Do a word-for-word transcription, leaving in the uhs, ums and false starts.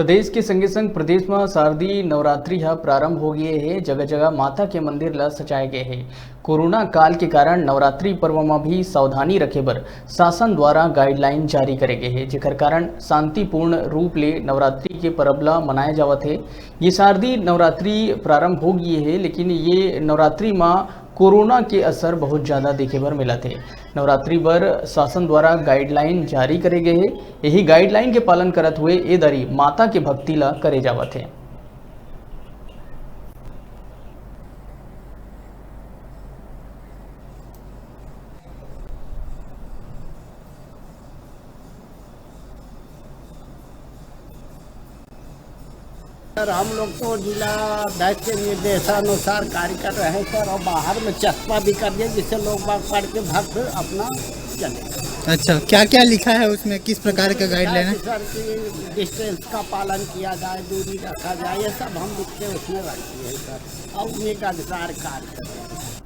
प्रदेश के संगे संग प्रदेश म शारदीय नवरात्रि ह प्रारंभ हो गए हे। जगह जगह माता के मंदिर ल सजाए गए हे। कोरोना काल के कारण नवरात्रि पर्व म भी सावधानी रखे बर शासन द्वारा गाइडलाइन जारी करे गए हे, जेकर कारण शांतिपूर्ण रूप ले नवरात्रि के परब ल मनाए जावत हे। ये शारदीय नवरात्रि प्रारंभ हो गए हे, लेकिन ये नवरात्रि म कोरोना के असर बहुत ज्यादा देखे बर मिलत हे। नवरात्रि बर शासन द्वारा गाइडलाइन जारी करे गए हे। यही गाइडलाइन के पालन करत हुए ए दरी माता के भक्ति ला करे जावत हे। सर, हम लोग तो जिला अध्यक्ष के निर्देशानुसार कार्य कर रहे हैं सर, और बाहर में चस्पा भी कर दिया, जिससे लोग बाग पढ़ के भक्त अपना चले। अच्छा, क्या क्या लिखा है उसमें, किस प्रकार का गाइडलाइन है? सर, की डिस्टेंस का पालन किया जाए, दूरी रखा जाए, ये सब हम लिख के उसमें रखते हैं सर, और उन्हीं के अनुसार कार्य करते हैं।